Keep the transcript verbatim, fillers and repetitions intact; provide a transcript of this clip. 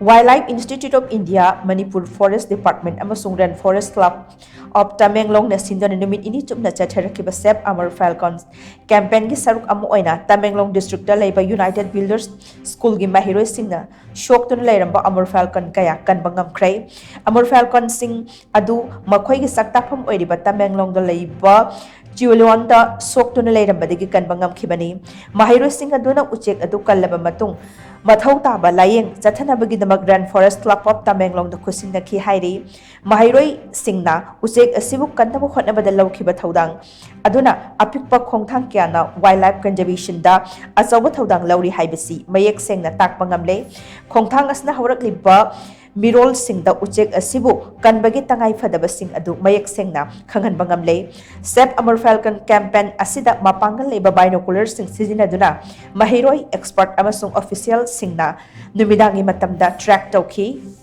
Wildlife Institute of India, Manipur Forest Department ꯑꯃꯁꯨꯡ Rainforest Club of Tamenglongꯅ ꯁꯤꯟꯗꯨꯅ ꯅꯨꯃꯤꯠ ꯅꯤꯅꯤ ꯆꯨꯞꯅ ꯆꯠꯊꯔꯛꯈꯤꯕ Save Amur Falcon campaignꯒꯤ ꯁꯔꯨꯛ ꯑꯃ ꯑꯣꯏꯅ ꯇꯃꯦꯡꯂꯣꯡ districtꯇ ꯂꯩꯕ United Builders Schoolꯒꯤ ꯃꯍꯩꯔꯣꯏꯁꯤꯡꯅ ꯁꯣꯛꯇꯨꯅ ꯂꯩꯔꯝꯕ Amur Falcon ꯀꯌꯥ ꯀꯟꯕ ꯉꯝꯈ꯭ꯔꯦ꯫ Amur Falconꯁꯤꯡ ꯑꯗꯨ ꯃꯈꯣꯏꯒꯤ ꯆꯥꯛꯇꯥꯐꯝ ꯑꯣꯏꯔꯤꯕ ꯇꯃꯦꯡꯂꯣꯡꯗ ꯂꯩꯕ ꯆꯤꯎꯂꯤꯌꯣꯟꯗ ꯁꯣꯛꯇꯨꯅ ꯂꯩꯔꯝꯕꯗꯒꯤ ꯀꯟꯕ ꯉꯝꯈꯤꯕꯅꯤ꯫ ꯃꯍꯩꯔꯣꯏꯁꯤꯡ ꯑꯗꯨꯅ ꯎꯆꯦꯛ ꯑꯗꯨ ꯀꯜꯂꯕ ꯃꯇꯨꯡ ꯃꯊꯧ ꯇꯥꯕ ꯂꯥꯌꯦꯡ ꯆꯠꯊꯅꯕꯒꯤꯗꯃꯛ Rainforest Club of ꯇꯃꯦꯡꯂꯣꯡꯗ ꯈꯨꯠꯁꯤꯟꯅꯈꯤ ꯍꯥꯏꯔꯤ꯫ ꯃꯍꯩꯔꯣꯏꯁꯤꯡꯅ ꯎꯆꯦꯛ ꯑꯁꯤꯕꯨ ꯀꯟꯅꯕ ꯍꯣꯠꯅꯕꯗ ꯂꯧꯈꯤꯕ ꯊꯧꯗꯥꯡ ꯑꯗꯨꯅ ꯑꯄꯤꯛꯄ ꯈꯣꯡꯊꯥꯡ ꯀꯌꯥꯅ wildlife conservationꯗ ꯑꯆꯧꯕ ꯊꯧꯗꯥꯡ ꯂꯧꯔꯤ ꯍꯥꯏꯕꯁꯤ ꯃꯌꯦꯛ ꯁꯦꯡꯅ ꯇꯥꯛꯄ ꯉꯝꯂꯦ꯫ ꯈꯣꯡꯊꯥꯡ ꯑꯁꯤꯅ ꯍꯧꯔꯛꯂꯤꯕ ꯃꯤꯔꯣꯜꯁꯤꯡꯗ ꯎꯆꯦꯛ ꯑꯁꯤꯕꯨ ꯀꯟꯕꯒꯤ ꯇꯉꯥꯏ ꯐꯗꯕꯁꯤꯡ ꯑꯗꯨ ꯃꯌꯦꯛ ꯁꯦꯡꯅ ꯈꯪꯍꯟꯕ ꯉꯝꯂꯦ꯫ Save Amur Falcon campaign ꯑꯁꯤꯗ ꯃꯄꯥꯡꯒꯜ ꯂꯩꯕ binocularꯁꯤꯡ ꯁꯤꯖꯤꯟꯅꯗꯨꯅ ꯃꯍꯩꯔꯣꯏ, expert ꯑꯃꯁꯨꯡ officialꯁꯤꯡꯅ ꯅꯨꯃꯤꯗꯥꯡꯒꯤ ꯃꯇꯝꯗ track ꯇꯧꯈꯤ꯫